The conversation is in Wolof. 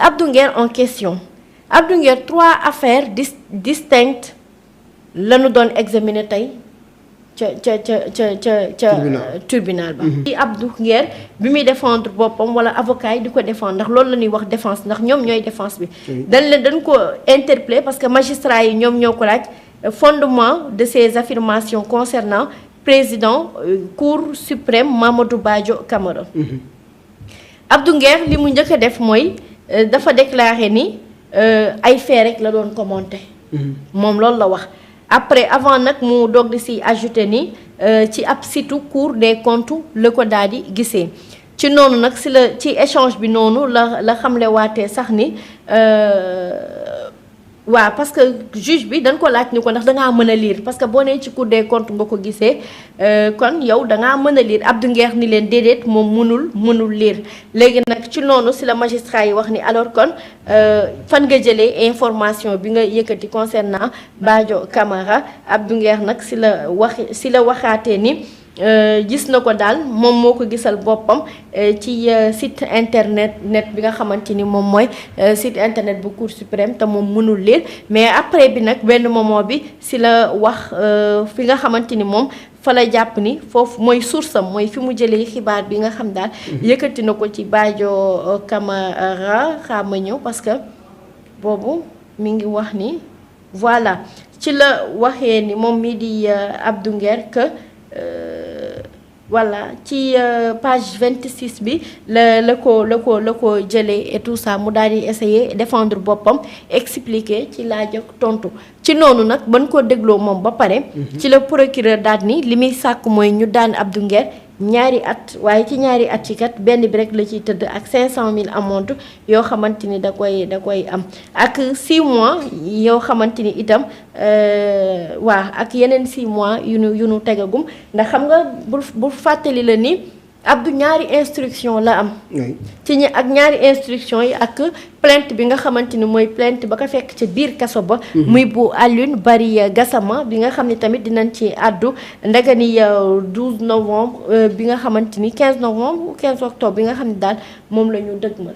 Abdou Nguer en question Abdou Nguer 3 affaires distinctes la ñu doon examiner tey ca tribunal ba. ci Abdou Nguer bi muy défendre boppam wala avocat yi di ko défendre ndax loolu la ñuy wax défense ndax ñoom ñooy défense bi. dañ ko interpellé parce que magistrat yi ñoom ñoo ko laaj fondement de ces affirmations concernant président cour suprême Mamadou Badio Camara. Abdou Nguer li mu njëkk a def mooy dafa déclaré ni ay fait rek la doon commenté. moom loolu la wax. après avant nag mu doog di si ajouté ni ci ab situ cour des comptes la ko daal di gisee ci noonu nag si la ci échange bi noonu la xamle waatee sax ni waaw parce que juge bi dañ ko laaj ni ko ndax dangaa mën a lire parce que boo nee ci cour des comptes nga ko gisee kon yow dangaa mën a lire Abdou Nguer ni leen déedéet moom mënul lire léegi nag ci noonu si la magistrat yi wax ni alors kon fan nga jëlee information bi nga yëkkati concernant Badio Camara Abdou Nguer nag si la waxaatee ni gis na ko daal moom moo ko gisal boppam ci site internet bi nga xamante ni moom mooy site internet bu cour suprême te moom mënul lire mais après bi nag benn moment bi si la wax fi nga xamante ni moom fa la jàpp ni foofu mooy source am mooy fi mu jëlee xibaar bi nga xam daal yëkkati na ko ci Badio Camara xaama ñëw parce que boobu mi ngi wax ni voilà ci la waxee ni moom mi di Abdou Nguer que voilà ci page 26 bi la ko jëlee et tout ça mu daal di essayer défendre boppam expliquer ci laaj ak tontu ci noonu nag ban ko dégloo moom ba pare. ci la procureur daal ni li muy sàkk mooy ñu daan Abdou Nguer ñaari at waaye ci ñaari at ci kat benn bi rek la ciy tëdd ak 500 000 amende yoo xamante ni da koy am ak 6 mois yoo xamante ni itam waa ak yeneen 6 mois yu nu tegagum ndax xam nga bu fàttali la ni Abdou ñaari instruction la am. ci ak ñaari instruction yi ak plainte bi nga xamante ni mooy plainte ba ko fekk ca biir kaso ba. muy bu Alioune Bari Gassama bi nga xam ne tamit dinañ ci àddu ndaga ni 12 novembre bi nga xamante ni 15 novembre ou 15 octobre bi nga xam ne daal moom la ñu dëgmal.